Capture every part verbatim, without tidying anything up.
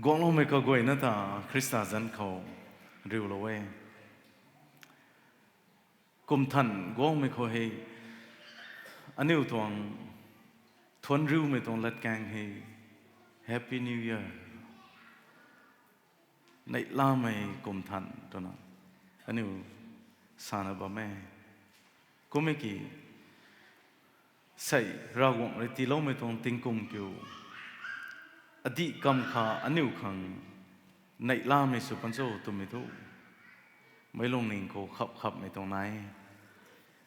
Guangloumei kaguayna ta Khrista zanc khou riulou e. Kum than guangmei khou hei aniu tuang thuanc riumei tuang latkaeng hei Happy New Year, neihlamei kum than twna aniu sana bam e. Kum e ki, sei Ravguangc rui tiiloumei tuang tingkum kiu adih kam kha aniu khang neihlamei sw pan cho twmei thu meic lungning khou khap khapmei tuang nai.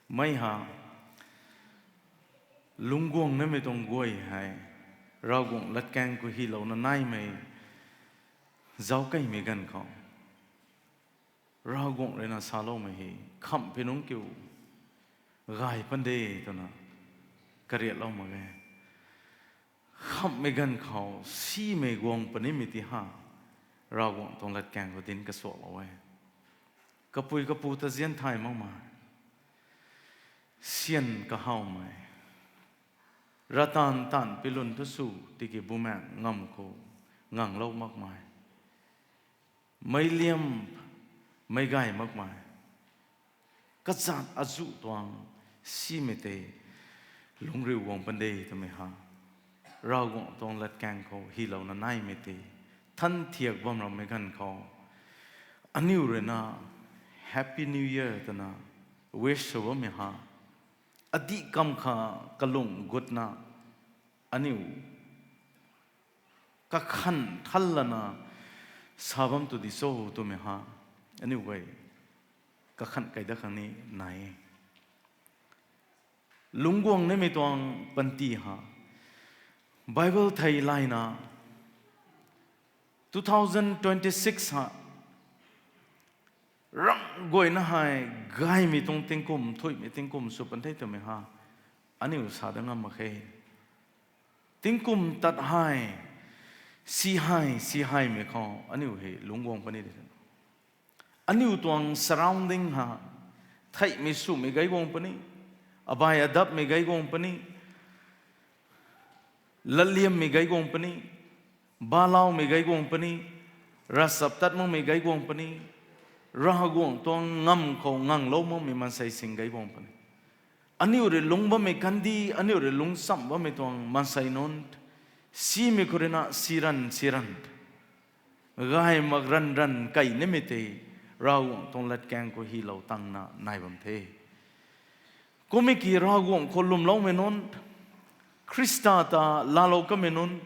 Mei ha, lungcguang namei tuang guay hei Ravguangc latkaeng khou hylouna naimei zauckeimei ganv khou Ravguangc rui na saloumei hei khamhpui nungc kiu gay pan de twna kariatlou mak e. Khamhmei ganv khou simei guang punimei ti ha Ravguangc tuang latkaeng khou dinc kasuaklou e. Kapui kapu ta zian thay makmei, syan kahawmei, rataanv taanv pilun thu sw tiki bumaengh ngamv khou nganglou makmei, meic liam, meic gay makmei, kazat azuh tuang simei tei lungcriu guang pan de twmei ha Ravguangc tuang latkaeng khou hylouna naimei tei than thiak bam rammei ganv khou aniu rui na Happy New Year twna wish sw bammei ha, adih kam kha kalung gutna aniu kakhan than lana sa bam tu di cho twmei ha aniu guay kakhan kai dat khang ni nai e. Lungcguang nimei tuang panty ha Bible thei layna two thousand twenty-six ha ramh guayna hei gaymei tuang tingkum, thuimei tingkum sw pan the twmei ha aniu sa dat ngam mak khe. Tingkum tat hei, si hei, si heimei khou aniu hei lungcguang puni de. Aniu tuang surrounding ha theihmei swmei gay guang puni, abai adapmei gay guang puni, latliammei gay guang puni, balaumei gay guang puni, ravchaptat makmei gay guang puni, Ravguangc tuang ngamv khou nganglou makmei maansei sing gay guang puni. Aniu rui lungc bammei kandi, aniu rui lungc cham bammei tuang maansei nunc, simei khou rui na si ranv si ranv, gay mak ranv ranv kai nimei tei Ravguangc tuang latkaeng khou hylou tangna nai bam the. Kummei ki Ravguangc khou lwmloumei nunc, Khrista ta laalou kamei nunc,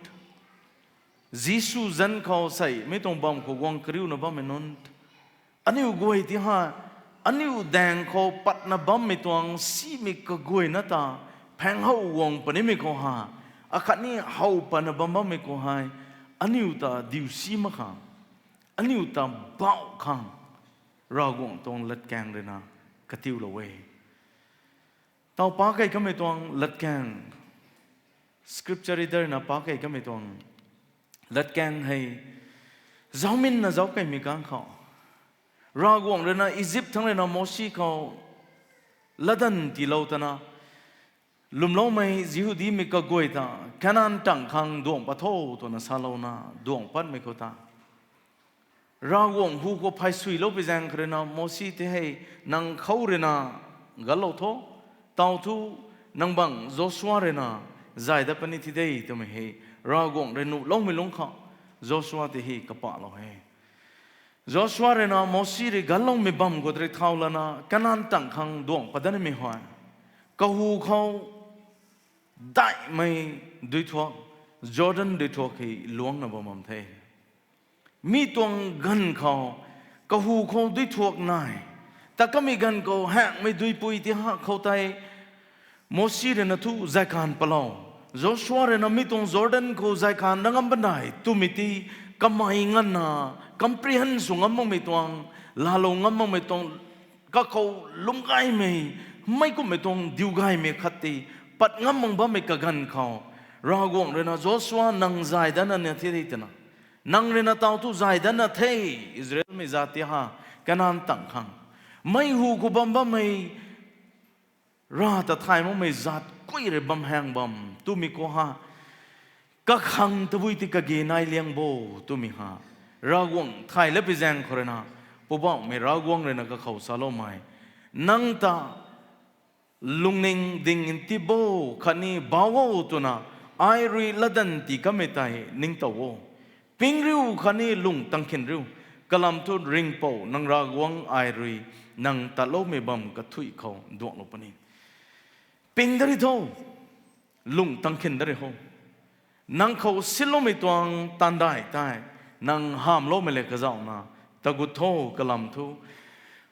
Jisu zanc khou sei mi tuang bam khou guang kariuna bammei nunc, aniu guay ti ha, aniu daeng khou patna bammei tuang simei kaguayna ta phaenghow guang punimei khou ha, akhatni how patna bam bammei khou hei aniu ta diu si mak khang, aniu ta bauh khang Ravguangc tuang latkaeng rui na katiulou e. Taw pa kei kamei tuang latkaeng, scripture reader na pa kei kamei tuang latkaeng hei zauminna zauc keimei kang khou, Ravguangc rui na Egypt thangc rui na Mosi khou latdanv tiilou tana, lwmloumei Jihudimei kaguay ta Kanan tangc khang duang pat tho twna salouna duang patmei khou ta, Ravguangc hu khou phay suilou pi zaeng kha rui na Mosi tei hei nang khou rui na ganclou tho, taw thu nang bangc Joshua rui na zay dat puni thi de twmei hei Ravguangc rui nuhloumei lungc khou Joshua tei hei kapahlou he. Joshua rui na Mosi rui gancloumei bam khou tei thau lana Kanan tangc khang duang pat dat nimei hei, kahu khou daihmei duithuak, Jordan duithuak hei luangcna bam bam the. Mi tuang ganv khou, kahu khou duithuak nai, ta kamei ganv khou haengmei duipui ti ha khou tei, Mosi rui na thu zaykanv palou, Joshua rui na mi tuang Jordan khou zaykanv dat ngam banai twmei ti, kamei nganvna comprehend sw ngam makmei tuang, laalou ngam makmei tuang, kakhou lungc gaymei, meic kumhmei tuang diu gaymei khat ti pat ngam mak bammei kaganv khou, Ravguangc rui na Joshua nang zay datna ni the de twna, nang rui na taw thu zay datna the, Israelmei zat ti ha, Kanan tangc khang, mei hu khou bam bammei, Rav ta thay makmei zat kui rui bam haeng bam twmei khou ha, Kakhang tabui ti kage nai liang bo twmei ha, Ravguangc thay lat pui zaeng khou rui na, Poubauhmei Ravguangc rui na kakhou saloumei, nang ta lungning ding nti bo khatni bau o twna, ai rui latdanv tii kamei tei ningtow o. Ping riu khatni lung tangkhin riu, kalam thu Ringhpouc nang Ravguangc ai rui nang tatloumei bam kathuic khou duanglou puni. Ping dat ri tho, lung tangkhin dat ri ho. Nang khou sinloumei tuang taanvdaih tei nang hamhloumei le kazauhna, tagut tho, kalam thu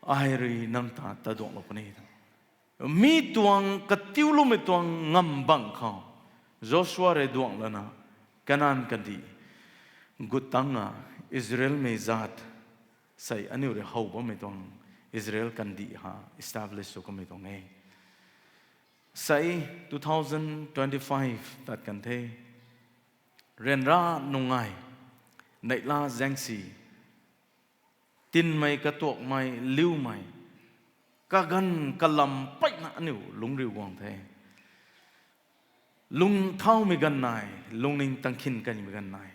ai rui nang ta taduanglou puni. Mi tuang katiuloumei tuang ngamv bangc khou, Joshua rui duangc lana, Kanan kandih gut tangc a, Israelmei zaat, sei aniu rui how bammei tuang Israel kandih ha establish sw kamei tuang e. Sei two thousand twenty-five tat kan the. Ryanra nungai, neihla zaengsi, tinmei katuakmei liumei, kaganv kalam peina aniu lungc riu guang the. Lung thaumei ganv nai, lungning tangkhin kanmei ganv nai.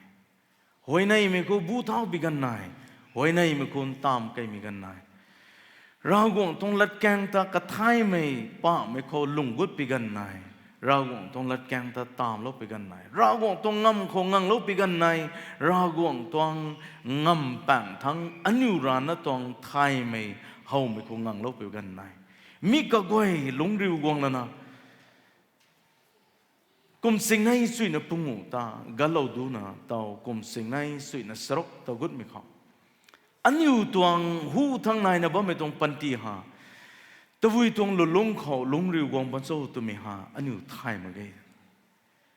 Huayneymei khou bu thau pui ganv nai, huayneymei khou ntamv kaimei ganv nai. Ravguangc tuang latkaeng ta kathaymei pahmei khou lung gut pui ganv nai, Ravguangc tuang latkaeng ta ntamvlou pui ganv nai. Ravguangc tuang ngamv khou nganglou pui ganv nai, Ravguangc tuang ngamv paeng thangc aniu rana tuang thaymei howmei khou nganglou pui ganv nai. Mi kaguay lungc riu guang lana, kum singnei suina pungu ta galou duna taw kum singnei suina charuk ta gutmei khou, aniu tuang hu thangc naina bammei tuang panty ha, tabui tuang lulungc khou lungc riu guang bam cho twmei ha aniu thay mak ge.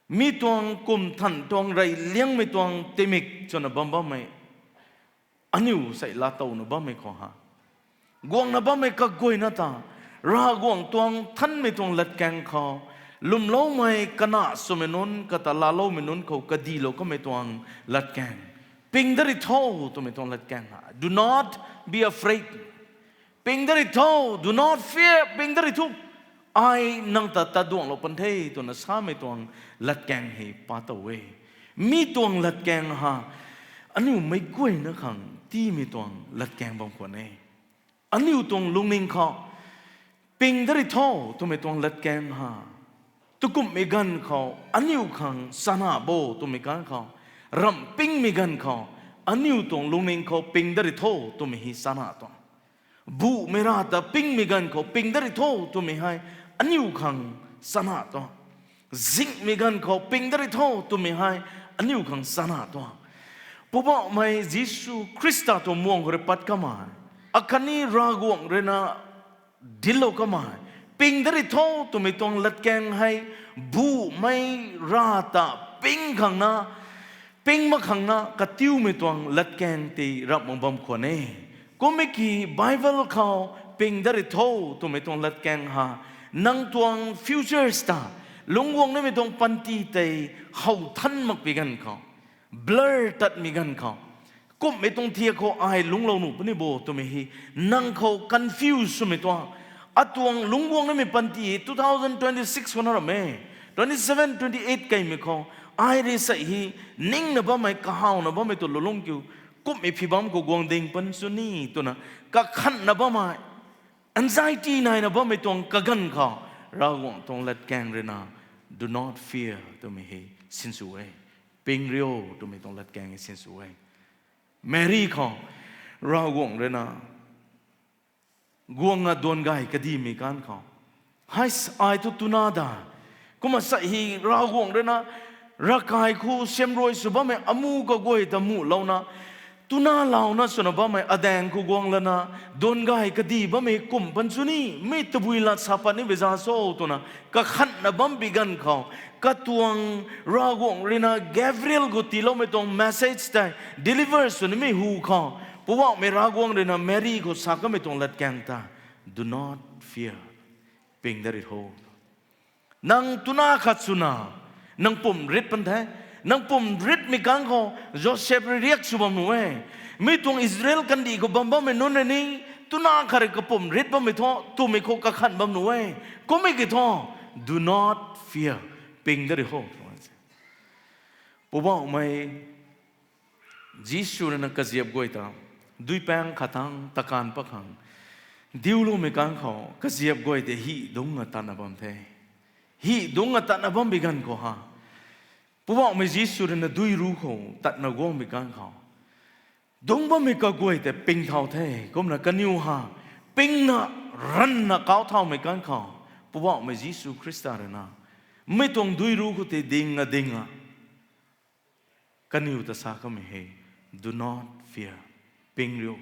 Mi tuang kum than tuang rey liangmei tuang timik chwna bam bammei, aniu sei laatowna bammei khou ha, guangna bammei kaguayna ta, Ravguangc tuang thanmei tuang latkaeng khou, lwmloumei kana swmei nunc kata laaloumei nunc khou kadilou kamei tuang latkaeng, ping dat ri tho twmei tuang latkaeng ha. Do not be afraid. Ping dat ri tho, do not fear, ping dat ri tho. Ai nang ta taduanglou pan the twna samei tuang latkaeng hei pa tow e. Mi tuang latkaeng ha, aniu meic guayna khang tiimei tuang latkaeng bam khwan e. Aniu tuang lungning khou, ping dat ri tho twmei tuang latkaeng ha, tukumhmei ganv khou aniu khang chana bo twmei ganv khou, ramh pingmei ganv khou, aniu tuang lungning khou ping dat ri tho twmei hei chana tuang. Buhmei ra ta pingmei ganv khou ping dat ri tho twmei hei aniu khang chana tuang. Zinghmei ganv khou ping dat ri tho twmei hei aniu khang chana tuang. Poubauhmei Jisu Khrista tuang muang khou rui pat kamei, akhatni Ravguangc rui na dinclou kamei, ping dat ri tho twmei tuang latkaeng hei, buhmei ra ta ping khang na, ping mak khang na katiumei tuang latkaeng tei ramh mak bam khwan e. Kummei ki Bible khou ping dat ri tho twmei tuang latkaeng ha, nang tuang futures ta, lungc guang nimei tuang panty tei how than mak pui ganv khou, blur tatmei ganv khou, kumhmei tuang thiak khou ai lungclou nuh puni bo twmei hei, nang khou confuse swmei tuang, atuang lungc guang nimei panty two thousand twenty-six khou na ram e, twenty-seven, twenty-eight kaimei khou, ai rui sei hei, ningna bammei, kahawna bammei tu lulungc kiu, kumhmei phi bam khou guang ding pan sw ni twna, kakhanna bammei, anxiety naina bammei tuang kaganv khou, Ravguangc tuang latkaeng rui na, do not fear twmei hei sinsw e. Ping rio twmei tuang latkaeng hei sinsw e. Mary khou, Ravguangc rui na, guang a duan gay kadimei ganv khou, hei, ai thu tuna da. Kumna sei hei Ravguangc rui na, ravkai khou siamruai sw bammei amu kaguay ta muhlouna, tuna launa swna bammei adaeng khou guang lana, duan gay kadi bammei kum pan sw ni, mi tabui lat sa pat ni beza so twna, kakhanna bam pui ganv khou, katuang Ravguangc rui na Gabriel khou tiiloumei tuang message tei deliver sw nimei hu khou, Poubauhmei Ravguangc rui na Mary khou sa kamei tuang latkaeng ta, do not fear. Ping dat ri tho. Nang tuna khat swna, nang pum rit pan the. Nang pum ritmei ganv khou, Joseph rui riak sw bam nuh e. Mi tuang Israel kandih khou bam bammei nunc rui ni, tuna khat rui kapum rit bammei thu, twmei khou kakhan bam nuh e. Kummei ki thu, do not fear. Ping dat ri tho. Poubauhmei Jisu rui na kaziap guay ta duipaeng khat thangc takanv pat khang diuloumei kang khou kaziap guay tei hih dungc a tatna bam the. Hih dungc a tatna bam bi ganv khou ha, Poubauhmei Jisu rui na dui ru khou tatna guangmei kang khou dungc bammei kaguay tei ping thau the. Kumna kaniw ha pingna ranvna kau thaumei kang khou Poubauhmei Jisu Khrista rui na mi tuang dui ru khou tei ding a ding a kaniw ta sa kamei hei, Do not fear. Ping riu.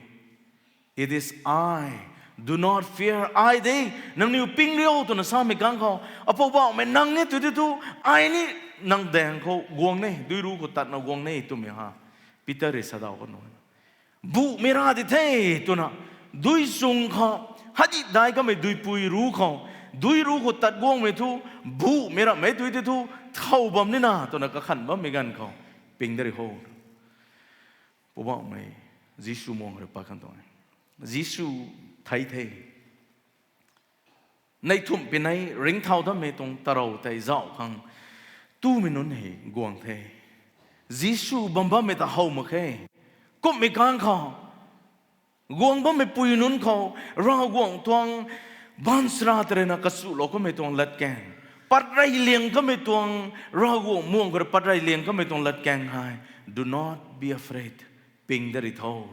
It is I. Do not fear. Ai de. Nangniw ping riu twna samei kang khou, Apoubauhmei nang ni tu ti thu, ai ni nang daeng khou guang ne, dui ru khou tatna guang ne twmei ha Peter rui sa daw kan nu. Buhmei ra di the twna, dui sung khou, hadi dai kamei duipui ru khou, dui ru khou tat guangmei thu, buhmei ramhmei tu ti thu, thow bam nina twna kakhan bammei ganv khou ping da ri ho. Poubauhmei Jisu muang rui pat kan tuang e. Jisu thei the. Nei thumh pi nei ringcthau dammei tuang tarou tei zauh khang tumei nunc hei guang the. Jisu bam bammei ta how mak khe. Kumhmei kang khou, guang bammei pui nunc khou, Ravguangc tuang baanchara ta rui na kachulou kamei tuang latkaeng, patrey liang kamei tuang, Ravguangc muang khou rui patrey liang kamei tuang latkaeng hei, Do not be afraid. Ping da ri tho.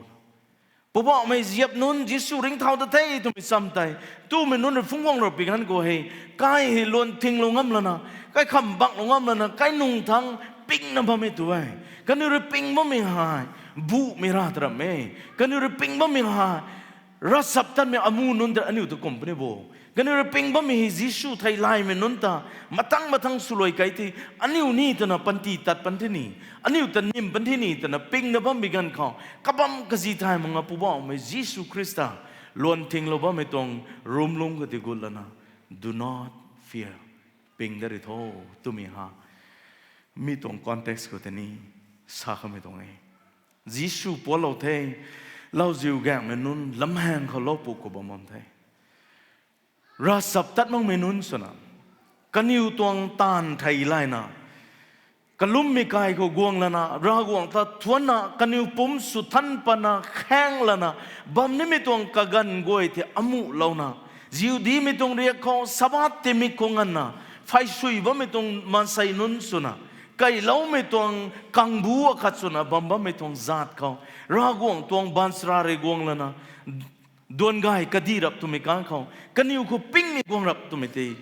Poubauhmei ziap nunc Jisu ringcthau ta the twmei cham tei, tumei nunc rui phungc guang rau pi ganv khou hei, kai hei luan thinglou ngam lana, kai kham banglou ngam lana, kai nung thangc pingna bammei tu e. Kaniw rui ping bammei hei, buhmei ra ta ramh e. Kaniw rui ping bammei hei, ravchaptatmei amu nunc ta aniu ta kum puni bo. Kaniw rui ping bammei hei Jisu theilaymei nunc ta, matang matang swluai kai the, aniu ni twna panty tat pan the ni, aniu ta nim pan the ni twna pingna bammei ganv khou, kabam kazi thay mak nga Poubauhmei Jisu Khrista luan thinglou bammei tuang rumlung khou tei gut lana, Do not fear. Ping da ri tho, twmei ha mi tuang context khou tei ni sa kamei tuang e. Jisu pualou the, lauziu gaengmei nunc lamhaeng khou lou puk khou bam bam the. Ravchaptat makmei nunc swna, kaniw tuang taanv thei layna, kalummei kai khou guang lana, Ravguangc ta thuanna, kaniw pumc sw than patna khaeng lana, bam nimei tuang kaganv guay tei amuhlouna, Jihudimei tuang riak khou Sabbath timik khou nganvna phay sui bammei tuang maansei nunc swna, kailoumei tuang kangbu akhat swna bam bammei tuang zaat khou, Ravguangc tuang baanchara rui guang lana, duan gay kadi rap twmei kang khou, kaniw khou pingmei guang rap twmei tei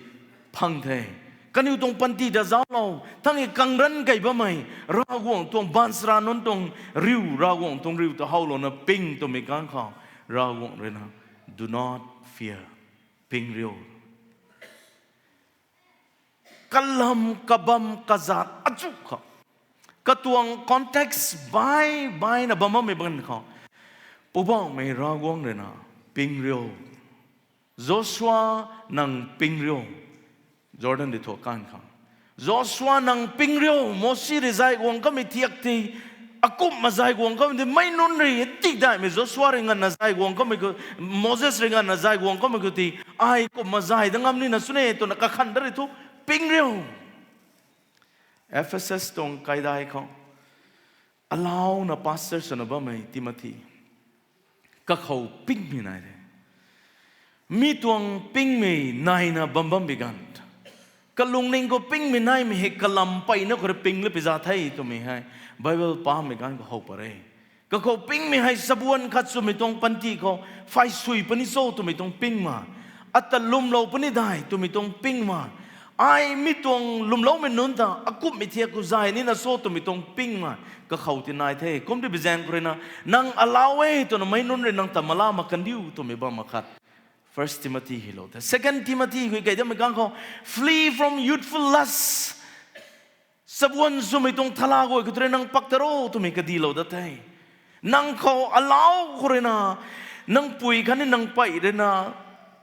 phang the. Kaniw tuang panty ta zauclou, thangc e kangranv kei bammei, Ravguangc tuang baanchara nunc tuang riu, Ravguangc tuang riu ta howlouna ping twmei kang khou, Ravguangc rui na, Do not fear. Ping riu. Kalam, kabam, kazaat achu khou, katuang context bai baina bam bammei bang khou, Poubauhmei Ravguangc rui na, Ping riu. Joshua, nang ping riu. Jordan di thuak kan khang, Joshua, nang ping riu. Mosi rui zay guang kamei thiak tei, akumhna zay guang kamei tei, meic nunc rui tidaihmei Joshua rui nganvna zay guang kamei khou, Moses rui nganvna zay guang kamei khou tei, ai kumhna zay dat ngam nina sw ne twna kakhan dat ri thu, ping riu. Ephesus tuang kaidai khou, alauna pastor swna bammei Timothy, kakhou pingmei nai de. Mi tuang pingmei naina bam bam bi ganv, kalungning khou pingmei naimei hei kalam peyna khou rui ping le pi za the twmei hei Bible pamei ganv khou how pat re. Kakhou pingmei hei sabuan khat swmei tuang panty khou phay sui puni cho twmei tuang ping ma, ata lwmlou puni dai twmei tuang ping ma, ai mi tuang lwmloumei nunc ta akumhmei thiak khou zay nina cho twmei tuang ping ma, kakhou ti nai the. Kum ti bi zaeng khou rui na, nang alau e twna meic nunc rui nang ta mala mak kan diu twmei bam akhat First Timothy hei lou the. Second Timothy khou kei damei ganv khou, Flee from youthful lusts. Sabuan swmei tuang thala guay khou tu rui nang pak ta ro twmei kadilou dat the. Nang khou alau khou rui na, nang pui khatni nang pey rui na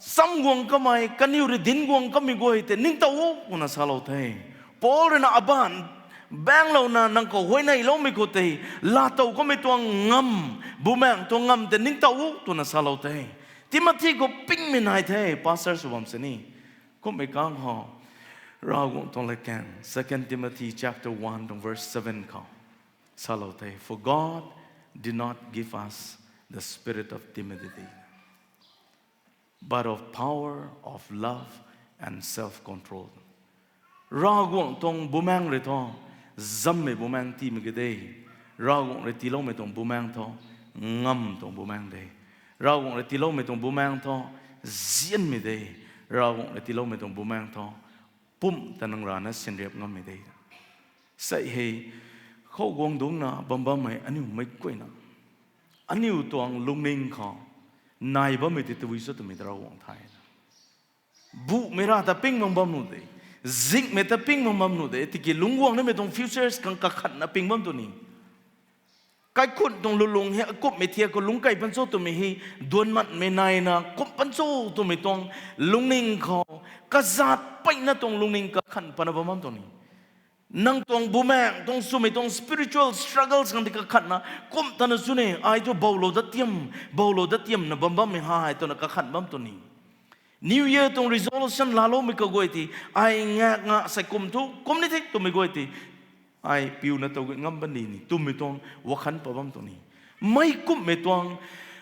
cham guang kamei, kaniw rui dinc guang kamei guay tei ningtow o twna salou the. Paul rui na abaanc baenglouna nang khou huayneyloumei khou tei, laatow kamei tuang ngamv, bumaengc tuang ngamv tei ningtow o twna salou the. Timothy khou pingmei nai the, pastor sw bam sini. Kummei kang khou, Ravguangc tuang latkaeng, Second Timothy chapter one tuang verse seven khou salou the, "For God did not give us the spirit of timidity, but of power, of love, and self-control." Ravguangc tuang bumaeng rui thu, zammei bumaeng tiimei ka de. Ravguangc rui tiiloumei tuang bumaeng thu, ngam tuang bumaeng de. Ravguangc rui tiiloumei tuang bumaeng thu, nzianmei de. Ravguangc rui tiiloumei tuang bumaeng thu, pumc ta nang rana sinriap ngammei de. Sei hei, khou guang dungcna bam bammei aniu mei guayna, aniu tuang lungning khou nai bammei tei tabui cho twmei ta Ravguangc thay. Bumei ra ta ping bam bam nuh de, zingmei ta ping bam bam nuh de, tiki lungc guang nimei tuang futures khang kakhatna ping bam tw ni. Kaikhun tuang lulung hei akumhmei thiak khou lungc kai pan cho twmei hei, duanc matmei naina kum pan cho twmei tuang lungning khou, kazat peyna tuang lungning kakhan pana bam bam tw ni. Nang tuang bumaeng tuang swmei tuang spiritual struggles khang tei kakhatna, kum tana chu ni, ai thu boulou dat tiam, boulou dat tiamna bam bammei hei twna kakhan bam tw ni. New Year tuang resolution laaloumei kaguay tei, ai ngak nga sei kum thu kum ni the twmei guay tei, ai piuna tow gay ngam bam ni ni twmei tuang wakhan pat bam tw ni. Mei kumhmei tuang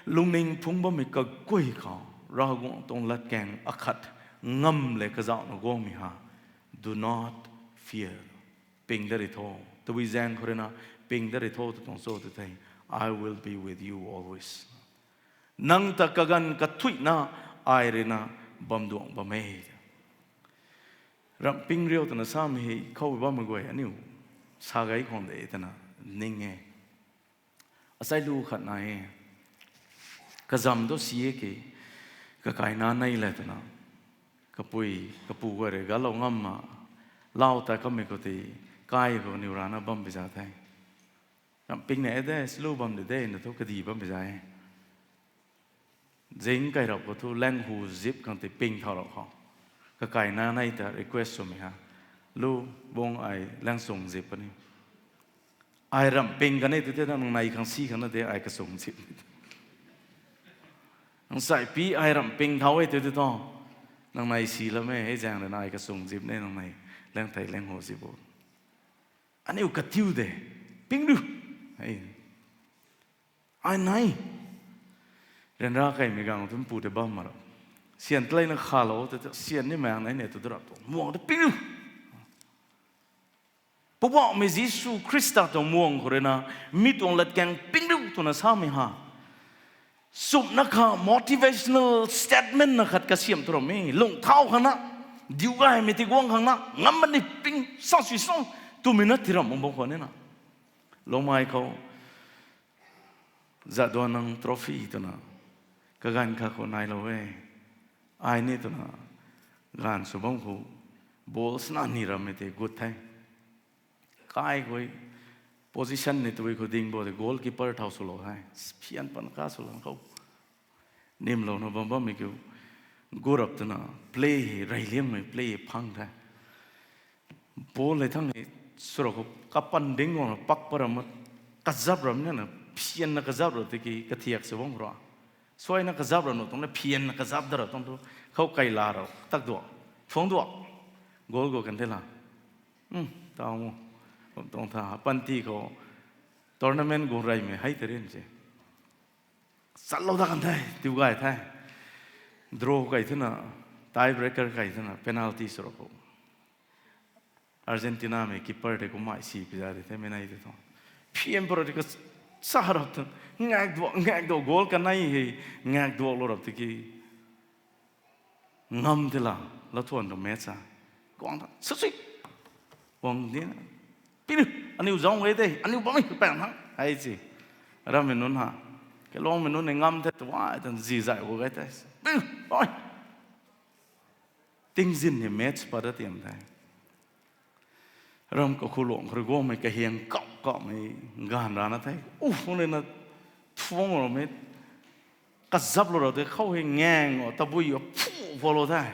lungning phungc bammei kaguay khou, Ravguangc tuang latkaeng akhat ngam le kazauhna guangmei ha, "Do not fear. Ping dat ri tho. Tabui zaeng khou rui na ping dat ri tho," tw tuang cho tw thei, "I will be with you always." Nang ta kaganv kathuicna ai rui na bam duang bam e. Ramh ping riu twna samei hei khou bammei guay aniu sa gay khwang de twna ning e. Asei lu khat nai e. Kazam tu si e ki, kakaina nei le twna, kapui kapu guay rui galou ngamna, lau ta kamei khou tei, kai khou niw rana bam pi za the. Ramh ping na e de, slu bam de de na thu kadi bam pi za e. Zing kai rap khou thu lang hu zip khang tei ping thau rap khou, kakaina nei ta request swmei ha, "Lu, bung ai lang sung zip puni." Ai ramh ping kan e tw the, nang nei khang si khang na de, ai kasung zip. Nang sai pi ai ramh ping thau e tw the thu, nang nei si lam e, hei zaeng rui na ai kasung zip ne, nang nei lang thei lang hu zip o. Aniu katiu de, ping riu. Hei. Ai nei. Ryanra kaimei gang tu pu tei bam ma rap. Syan taleina khalou tei, syan ni maeng nei ne tw da rap tu. Muang tei ping riu. Poubauhmei Jisu Khrista tuang muang khou rui na, mi tuang latkaeng ping riu twna samei ha, sumna kha motivational statement na khat kasiam tu ram e, lung thau khang na, diu gaymei tiguang khang na, ngam mani ping, sa sui sa, twmei na tiram bam bam khwan e na. Lungmei khou, Jadonang Trophy twna, kaganv kha khou nailou e. Ai ni twna, ganv sw bam khou, ball sna ni rammei tei gut the. Kai khou, position ni tabui khou ding bo tei goalkeeper thau swlou the. Phian pan ka swlou khou. Nimlouna bam bammei kiu, gut rap twna, play hei, rey liangmei play hei phang the. Ball hei thang hei, swrou khou kapan ding guangna pak pa ram, kazap ram ni na, phianna kazap rap tiki kathiak sw bam khou ra. Suaina kazap rap nuh tuang na phianna kazap da rap tuang tu, khou kai la rap, tak duak, thuang duak, goal go kan the la. Hmm, tau mo, kum tuang tha, panty khou, tournament guang reymei hei tei rin se. Chatlou da kan the, tiu gay the. Draw kai thena, tie breaker kai thena, penalty swrou khou, Argentinamei keeper tei kummei si pi za di the, mei nei tei thu. Phian pwra di ka sa rap tu, ngak duak, ngak duak, goal kanei hei, ngak duaklou rap tiki, ngam tei la, lathuan tuang match a. Guang ta, sui sui. Guang di na. Pini, aniu zauc e tei, aniu bammei pang na, hei si. Rammei nunc ha. Kaluangmei nunc ni ngam the tu, ai tan zi zay gu gay tei. Pini, oi. Tingzin ni match pat da tiam the. Ram kakhou luang khou rui guangmei kahiang kau kaumei ganv rana the. Uh, nang na thuang ramei, kazaplou rau tei khou hei ngang o, tabui o, phu pholou the.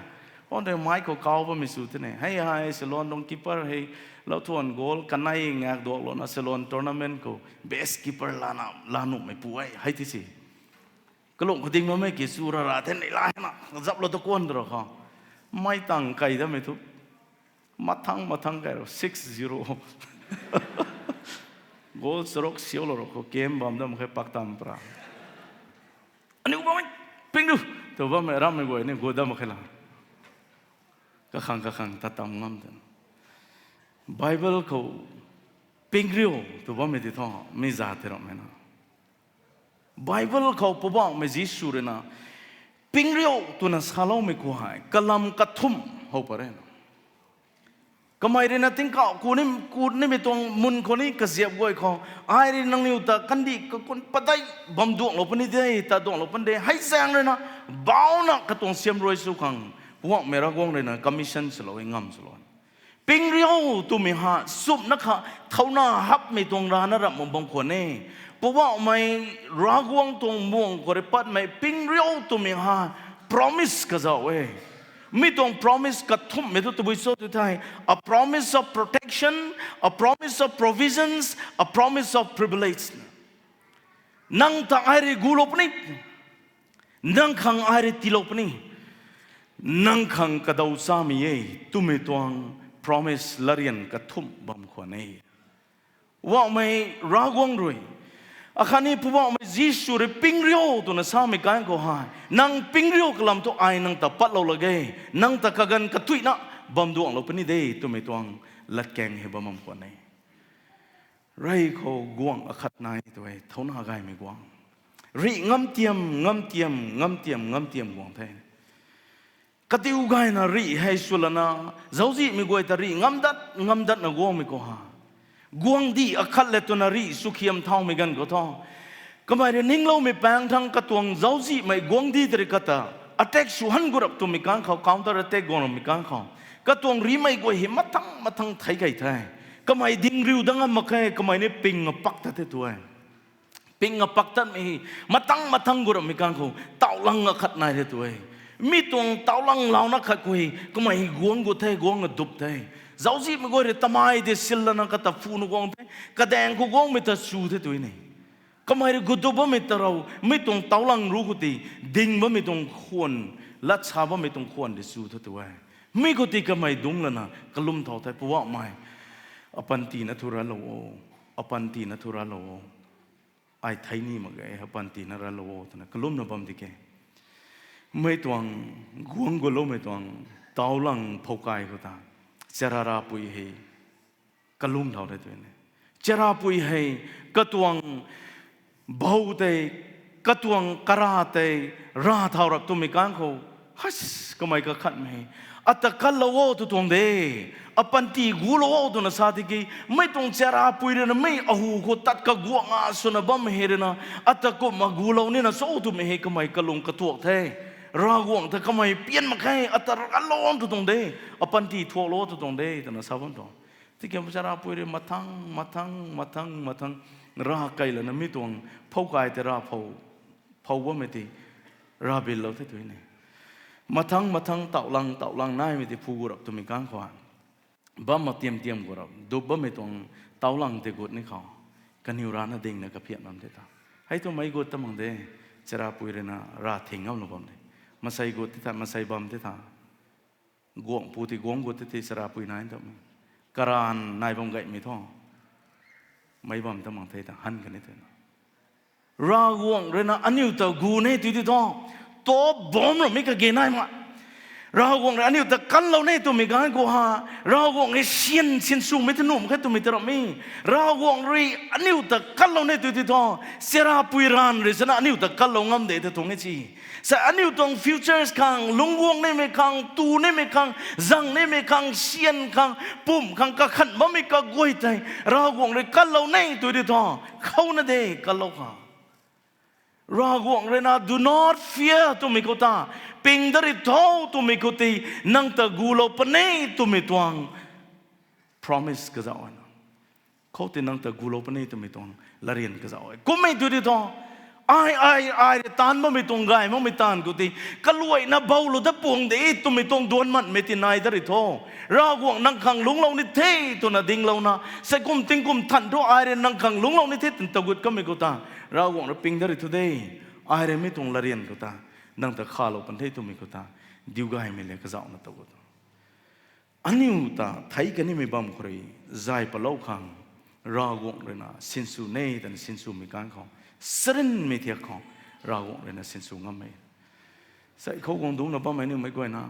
Ante mai khou kau bammei sw the ne. Hei hei, Ceylon tuang keeper hei, lathuan goal kanei ngak duaklouna Ceylon tournament khou best keeper lana, lanuhmei pu e, hei ti si. Kalung khou ding bammei ki chu rara the nei la hena, kazaplou ta kuan tu ra khou. Mei tang kai damei thu. Mathang mathang kai ro six zero. Goal charuk siulou ro khou kem bam dam khe pak tam pra. Aniu bammei ping riu tw bammei rammei guay ni gu dam khe la. Kakhang kakhang ta tam ngam ta. Bible khou ping riu tw bammei ti thu mi za tei rammei na. Bible khou Poubauhmei Jisu rui na ping riu twna saloumei khou hei kalam kathumh how pat re na. Kamei rui na tingkauh ku ni, ku nimei tuang mun khou ni kaziap guay khou, ai rui nangniw ta kandih kakun padeih bam duanglou puni de, ta duanglou puni de, hei zaeng rui na, bauna katuang siam rui sw khang, Poubauhmei Ravguangc rui na commission swlou e, ngam swlou e. Ping riu twmei ha, sumna kha, thauna hapmei tuang rana ramh bam khwan e. Poubauhmei Ravguangc tuang muang khou rui patmei ping riu twmei ha, promise kazauh e. Mi tuang promise kathumhmei thu tabui cho tw thei, a promise of protection, a promise of provisions, a promise of privilege. Nang ta ai rui gulou puni, nang khang ai rui tiilou puni, nang khang kadaw chamei e twmei tuang promise latryan kathumh bam khwan e. Poubauhmei Ravguangc rui, akhatni Poubauhmei Jisu rui ping riu twna samei kan khou hei, nang ping riu kalam thu ai nang ta patlou lak ge, nang ta kaganv katuina bam duanglou puni de twmei tuang latkaeng hei bam bam khwan e. Rey khou guangc akhat nai tw e, thauna gaymei guangc. Rih ngam tiam, ngam tiam, ngam tiam, ngam tiam guang the. Katiu gayna rih hei swlana, zauczihmei guay ta rih ngam dat, ngam datna guangmei khou ha, guangcdic akhat le twna rih swkhiam thaumei ganv khou thu, kamei rui ningloumei paeng thangc katuang zauczihmei guangcdic tei rui kata attack sw han gu rap twmei kan khou, counter attack guang rammei kan khou, katuang rihmei guay hei mathang mathang thei key the. Kamei ding riu dat ngam mak khe, kamei ni ping apak tat the tw e. Ping apak tatmei hei mathang mathang gu rammei kan khou, taulang akhat nai the tw e. Mi tuang taulang launa khat khou hei kamei guang gut the, guang adup the. Zauczihmei guay rui tamei de sillana kata phuna guang the, kadaeng khou guangmei ta chu the tw e ni. Kamei rui gut dup bammei ta rou, mi tuang taulang ru khou ti, ding bammei tuang khwan, lat sa bammei tuang khwan de chu the tw e. Mi khou ti kamei dungc lana kalum thau the, Poubauhmei, apanty na thu ralou o, apanty na thu ralou o. Ai thei ni mak ge, apanty na ralou o twna kalumna bam di ke. Mei tuang, guang guloumei tuang, taulang phoukai khou ta, chararapui hei kalung thau the tw e ni. Charapui hei katuang bou tei, katuang kara tei, ra thau rap twmei kan khou, has, kamei kakhatmei hei, ata kanlou o tw tuang de. Apanty gulou o twna sa tiki, mei tuang charapui rui na mei ahu khou tat kaguangna swna bammei hei rui na, ata kumna gulou nina cho twmei hei kamei kalung katuak the. Ravguangc ta kamei pian mak khe, ata kanlou o tw tuang de. Apanty thuaklou o tw tuang de twna sa bam tuang. Tiki charapui rui mathang, mathang, mathang, mathang, ra key lana mi tuang phoukai tei ra phou, phou bammei ti, ra billou the tw e ni. Mathang, mathang, taulang, taulang naimei ti phu gu rap twmei kan khou, bam mak tiam tiam gu rap, dup bammei tuang taulang tei gut ni khou, kaniw rana dingna kaphian bam the ta. Hei thu mei gut ta mak de, charapui rui na ra thing ngamlou bam de. Masei gut the ta, masei bam the ta. Guangc pu ti guang gut the, charapui nai ta mei. Karan nai bam gaymei thu, mei bam ta mak the ta, han kani the na. Ravguangc rui na aniu ta gu ne tw ti thu, top bomb ramei kage nai mak. Ravguangc rui aniu ta kanlou ne twmei kan khou ha, Ravguangc rui syan, syan swmei ta nuh mak khe twmei ta ramei. Ravguangc rui aniu ta kanlou ne tw ti thu, charapui ranv rui sana aniu ta kanlou ngam de ta tuang e ci. Sa aniu tuang futures khang, lungcguang nimei khang, tu nimei khang, zang nimei khang, syan khang, pumc khang, kakhan bammei kaguay tei, Ravguangc rui kanlou ne tw ti thu, khou na de, kanlou kha. Ravguangc rui na, do not fear twmei khou ta, ping dat ri tho twmei khou ti, nang ta gulou puni twmei tuang promise kazauh e na. Khou ti nang ta gulou puni twmei tuang latryan kazauh e. Kummei tw ti thu, ai, ai, ai rui taanv bammei tuang gay makmei taanv khou ti, kaluaina boulou dat puang de twmei tuang duan manmei ti nai dat ri tho. Ravguangc nang khang lungclou ni the twna dinglouna, sei kum tingkum than thu ai rui nang khang lungclou ni the twna tagut kamei khou ta, Ravguangc rui ping dat ri thu de. Ai rui mi tuang latryan khou ta, nang ta khalou pan the twmei khou ta, diu gaymei le kazauhna tagut. aniu ta thei kanimei bam khou rui zay palou khang Ravguangc rui na sinsw ne twna sinswmei ganv khou, charynmei thiak khou Ravguangc rui na sinsw ngam e. Sai khou guang dungcna bammei aniu mei guayna,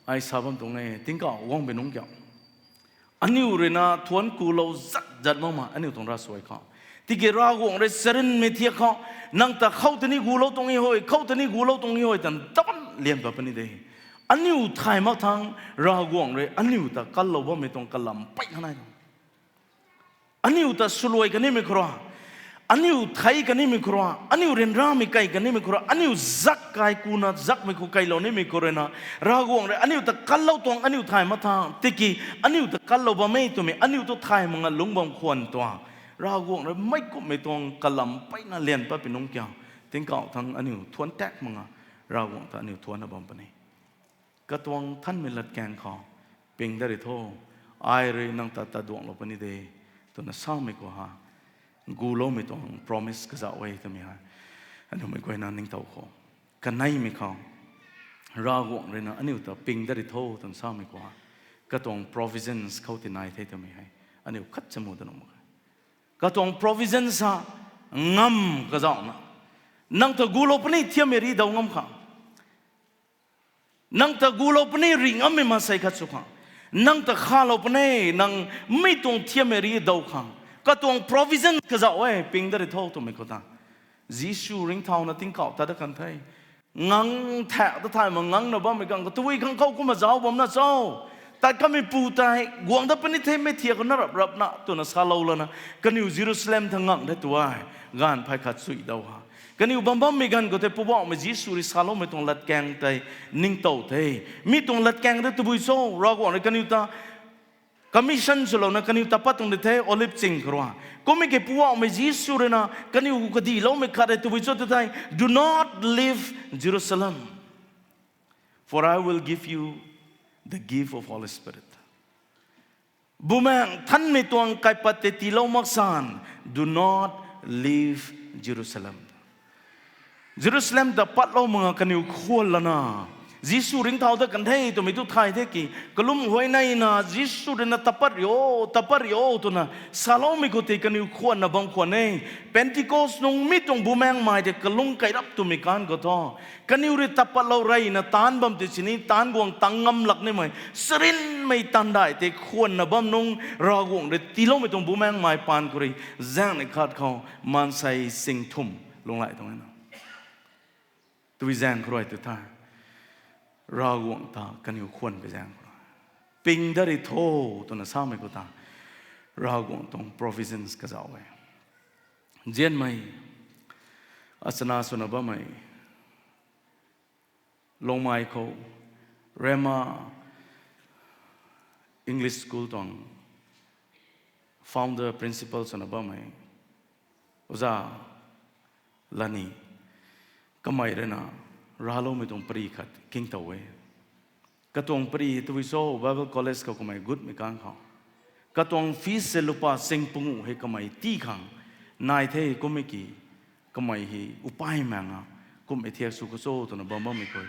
ai sa bam tuang e, tingkauh guang pi nungc kiu, aniu rui na thuanc kulou zat zat makmei aniu tuang ravsuai khou, tiki Ravguangc rui charynmei thiak khou, nang ta khou tei ni gulou tuang e hoi, khou tei ni gulou tuang e hoi tan taban lian pat puni de. Aniu thay mak thangc Ravguangc rui aniu ta kanlou bammei tuang kalam pey kha nai tuang. Aniu ta swluai kanimei khou rui, aniu thei kanimei khou rui, aniu ryanramei kai kanimei khou rui, aniu zak kai kuna zakmei khou kailou nimei khou rui na, Ravguangc rui aniu ta kanlou tuang, aniu thay mak thangc tiki aniu ta kanlou bam e twmei, aniu tu thay mak nga lungc bam khwan tuang, Ravguangc rui meic kumhmei tuang kalam peyna lian pat pi nungc kiu, tingkauh thangc aniu thuanc tak mak nga Ravguangc ta aniu thuancna bam puni. Katuang nthanmei latkaeng khou ping dat ri tho, ai rui nang ta taduanglou puni de, twna samei khou ha, guloumei tuang promise kazauh e twmei hei aniu mei guayna ningtow khou, kaneimei khou Ravguangc rui na aniu ta ping dat ri tho twna samei khou ha, katuang provisions khou tinai the twmei hei aniu khat chamu dat nuh mak khe. Katuang provisions ha, ngam kazauhna, nang ta gulou puni thiammei ri daw ngam khang, nang ta gulou puni ri ngammei maansei khat sw khang, nang ta khalou puni nang mi tuang thiammei ri daw khang, katuang provision kazauh e ping dat ri tho twmei khou ta, Jisu ringcthauna tingkauh ta dat kan the. Ngang thak ta thay mak ngang na bammei ganv khou tabui khang khou kumna zauc bamna cho, tat kameipu tei guang dat puni the, mei thiak khou na rap rapna twna salou lana, kaniw Jerusalem ta ngang the tu e, gaanv phay khat chuy daw ha. Kaniw bam bammei ganv khou tei Poubauhmei Jisu rui saloumei tuang latkaeng tei ningtow the. Mi tuang latkaeng tei tabui cho, Ravguangc rui kaniw ta commission swlouna kaniw ta pat tuang di the, Olive ching khou rui. Kummei ki Poubauhmei Jisu rui na kaniw kadiloumei khat rui tabui cho tu thei, Do not leave Jerusalem, for I will give you the gift of Holy Spirit. Bumaengh Nthanmei tuang kaipat tei tiilou mak san, do not leave Jerusalem. Jerusalem ta patlou mak nga kaniw khwan lana, Jisu ringcthau dat kan the twmei tu thay the ki, kalum huayneyna Jisu rui na ta pat rio, ta pat rio twna saloumei khou tei kaniw khwanna bam khwan e. Pentecost nung mi tuang Bumaengmei tei kalung kai rap twmei ganv khou thu, kaniw rui ta patlou reyna taanc bam tei sini taanc guang tang ngam lak nimei charynmei taanv dai tei khwanna bam nung Ravguangc rui tiiloumei tuang Bumaengmei paan khou rui zaengnei khat khou maansei singthumh lunghlaic tuang e na. Tabui zaeng khou rui tu the, Ravguangc ta kaniw khwan pui zaeng khou rui, ping dat ri tho twna samei khou ta, Ravguangc tuang provisions kazauh e. Nzianmei, achana swna bammei, Longmai khou, Rhema English School tuang founder, principal swna bammei, Oja Lani, kamei rui na racloumei tuang pari khat kingtow e. Katuang pari tabui cho, Bible College khou kamei gutmei kang khou, katuang fees se lupa sing panguh hei kamei tii khang nai the kummei ki, kamei hei upai maeng a, kummei thiak sw khou cho twna bam bammei khou,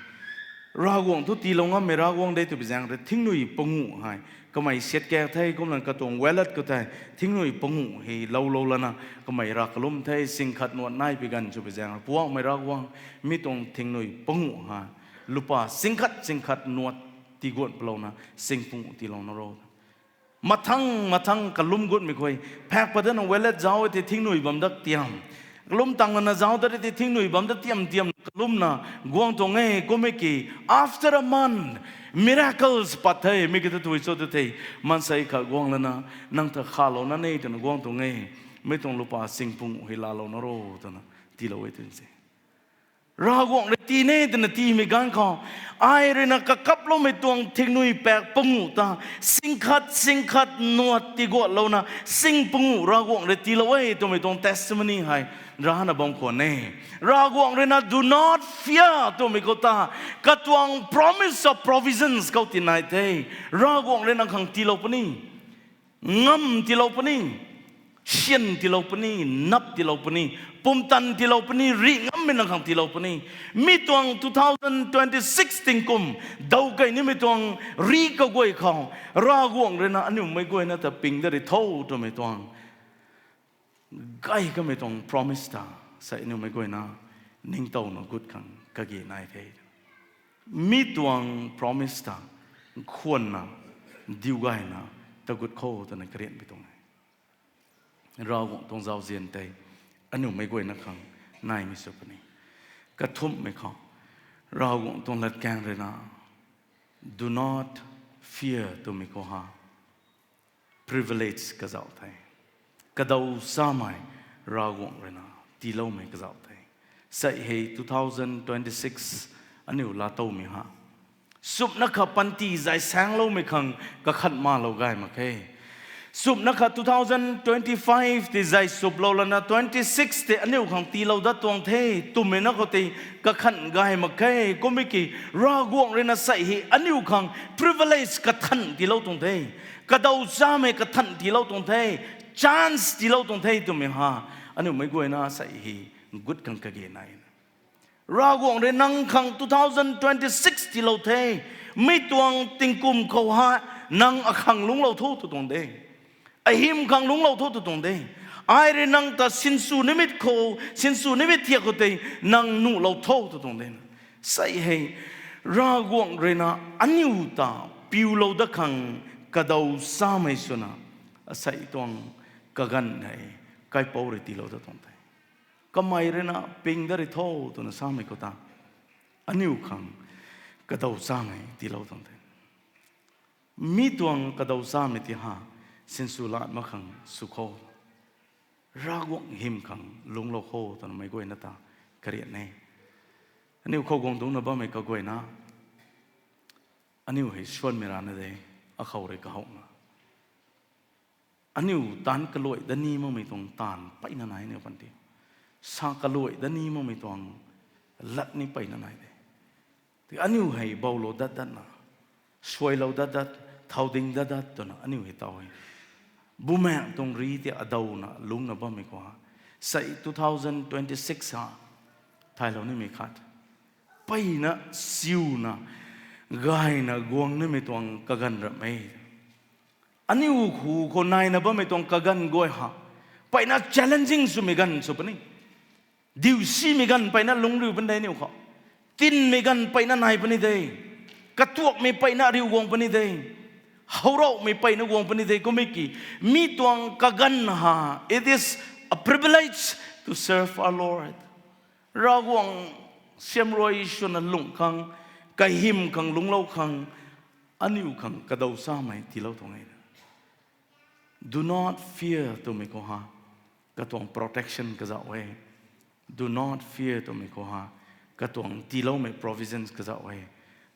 Ravguangc thu tiilou ngammei Ravguangc de twpui zaeng rui thingnui panguh hei kamei siat kak the. Kumna katuang wallet khou tei thingnui panguh hei loulou lana, kamei rav kalum the, sing khat nuat nai pi ganv sw pui zaeng rui, Poubauhmei Ravguangc, mi tuang thingnui panguh hei lupa sing khat sing khat nuat tiguan palouna sing panguh tiilou na ro. Mathang mathang kalum gutmei khou, phak pat dana wallet zauc e tei thingnui bam dat tiam, kalum tang lana zauc dat e tei thingnui bam dat tiam tiam kalumna guang tuang e kummei ki, after a month, miracles pat the. Mi ki ta tabui cho tu the, maansei khat guang lana, nang ta khalouna ne twna guang tuang e, mi tuang lupa sing panguh hei laalou na ro twna tiilou e twna se. Ravguangc rui tii ne twna tiimei ganv khou, ai rui na kakaploumei tuang thingnui pak panguh ta sing khat sing khat nuat tiguatlouna sing panguh Ravguangc rui tiilou e twmei tuang testimony hei rana bam khwan e. Ravguangc rui na do not fear twmei khou ta, katuang promise of provisions khou tinai the. Ravguangc rui nang khang tiilou puni, ngam tiilou puni. Syan tiilou puni, nap tiilou puni, pumtan tiilou puni, rih ngammei nang khang tiilou puni. Mi tuang two thousand twenty-six tingkum, dawkei nimei tuang rih kaguay khou, Ravguangc rui na aniu meic guayna ta ping dat ri tho twmei tuang gay kamei tuang promise ta, sa aniu meic guayna ningtowna gut khang kage nai the. Mi tuang promise ta, khwanna, diu gayna, tagut khou twna karianpui tuang e. Ravguangc tuang zauzian tei, aniu meic guayna khang naimei sw puni. Kathumhmei khou, Ravguangc tuang latkaeng rui na, do not fear twmei khou ha, privilege kazauh the. Kadaw chamei Ravguangc rui na tiiloumei kazauh the. Sei hei two thousand twenty-six aniu laatowmei ha, sumna kha panty zai saengloumei khang kakhat malou gay mak khe. Sumna kha two thousand twenty-five tei zai suplou lana twenty-six tei aniu khang tiilou dat tuang the twmei na khou tei kakhat gay mak khe. Kummei ki Ravguangc rui na sei hei aniu khang privilege kathan tiilou tuang the. Kadaw chamei kathan tiilou tuang the. Chance tiilou tuang the twmei ha, aniu meic guayna sei hei gut khang kage nai. Ravguangc rui nang khang two thousand twenty-six tiilou the. Mi tuang tingkum khou ha, nang akhang lungclou tho tw tuang de. Ahym khang lungclou tho tw tuang de. Ai rui nang ta sinsw nimei khou, sinsw nimei thiak khou tei nang nuhlou tho tw tuang de. Sei hei, Ravguangc rui na aniu ta piulou dat khang kadaw chamei swna, asei tuang kaganv hei kaipouc rui tiilou dat tuang the. Kamei rui na ping dat ri tho twna samei khou ta, aniu khang kadaw chamei tiilou tuang the. Mi tuang kadaw chamei ti ha, sinsw lat mak khang sw kho. Ravguangc hym khang lungclou kho twna meic guayna ta karian e. Aniu khou guang dungcna bammei kaguayna, aniu hei suanmei rana de, akhou rui kahowna, aniu taanc kaluai dat ni makmei tuang taanv peyna nai aniu panty. Sa kaluai dat ni makmei tuang lat ni peyna nai de. Tiki aniu hei bowlou dat datna, suailou dat dat, thau ding dat dat twna aniu hei taw e. Bumaengh tuang rih tei adawna lungcna bammei khou ha, sei two thousand twenty-six ha, thaylou nimei khat, peyna siuna, gayna guang nimei tuang kaganv ram e. Aniu hu khou naina bammei tuang kaganv guay ha, peyna challenging swmei ganv sw puni. Diusimei ganv peyna lungcriu puni de aniu khou. Tinmei ganv peyna nai puni de. Katuakmei peyna riu guang puni de. Howraumei peyna guang puni de. Kummei ki, mi tuang kaganv ha, it is a privilege to serve our Lord. Ravguangc siamruai swna lungh khang, kahym khang lungclou khang, aniu khang kadaw chamei tiilou tuang e. Do not fear twmei khou ha, katuang protection kazauh e. Do not fear twmei khou ha, katuang tiiloumei provisions kazauh e.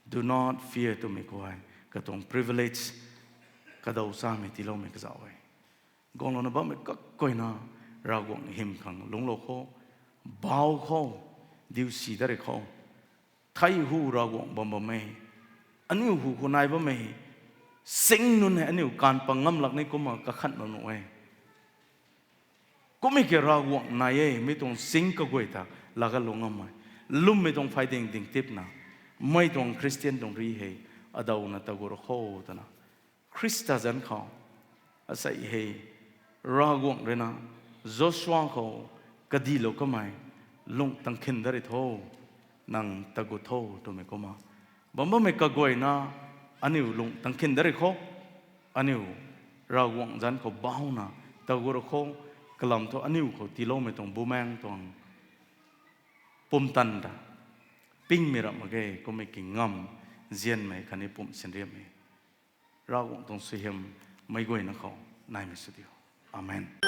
Do not fear twmei khou ha, katuang privilege, kadaw chamei tiiloumei kazauh e. Guanglouna bammei kaguayna, Ravguangc hym khang lungclou kho, bau kho, diusi dat ri kho. Thei hu Ravguangc bam bam e. Aniu hu khou nai bammei sing nunc hei aniu kaanv pang ngam lak ni kumna kakhan bam nuh e. Kummei ki Ravguangc nai e, mi tuang sing kaguay ta laaga lung ngam e. Lwmmei tuang phay ding ding tipna, mei tuang Christian tuang rih hei adawna tagut kho twna, Khrista zanc khou, asei hei, Ravguangc rui na, Joshua khou, kadilou kamei, lung tangkhin dat ri tho, nang tagut tho twmei kumna, bam bammei kaguayna, aniu lung tangkhin dat ri kho, aniu, Ravguangc zanc khou bauna, tagut kho, kalam thu aniu khou tiiloumei tuang bumaengh tuang pumtan ta, pingmei ram mak ge, kummei ki ngam, nzianmei khatni pumh sinriammei. Ravguangc tuang suaihiam meic guayna khou naimei sw diu. Amen.